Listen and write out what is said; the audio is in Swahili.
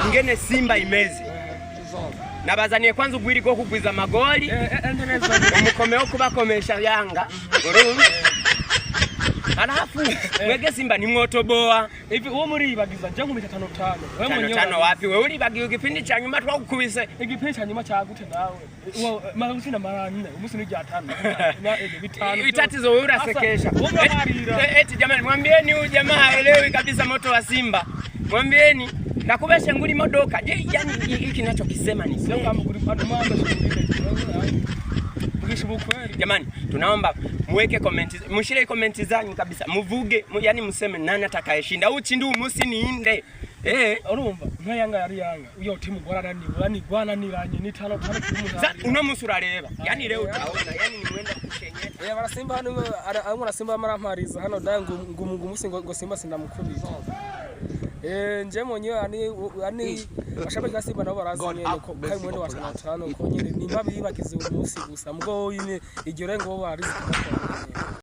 Ingene Simba imeze. Nabazaniye kwanza ugwiri rwo kugwiza amagoli. Umukome wo kubakomesha Yanga. Urumva? Halafu mwege Simba ni mwotoboa. Hivi wewe muribagiza je nkubita 5-5. Wewe Tano mwenyewe. tano wapi? Wewe uribagiwe igipindi cha nyuma twagukubise. Igipindi cha nyuma chagute nawe. Mara gutsinda mara nne, umunsi ni rya tano. Na bitano. Itatizo wewe unasekesha. Sasa, wewe unaharira. Eti jamani, mwambieni huyu jamaa haelewi kabisa moto wa Simba. Mwambieni nakubesha nguli modoka. Je, yani hiki ninachokisema ni Sio kweli? kama kuri padumamba shukuri. Mgisha bukweli. Jamani, tunaomba muweke comment, mushire comment zanyu kabisa, muvuge, yani museme nani atakayeshinda. Uchi ndi umusi ni inde. Urumva nka Yanga yari Yanga. Iyo timu gwarananiwe, yani gwananiranye ni 5-5 kuri Sa uno musi urareba. Yani leo utaona, yani ni mwenda kushenyeta. Barasimba hano arimo arasimba marampariza hano da ngo ngo umusi ngo Simba sindamukubita. Nje mwenyewe ani bashabiki ba Simba nabo barazi God nyene have ko mercy kai mwene wa upon tano us. tano ko nyene nimba bibagize umunsi gusa mugabo nyine iryo rengo bo barizi kubakora.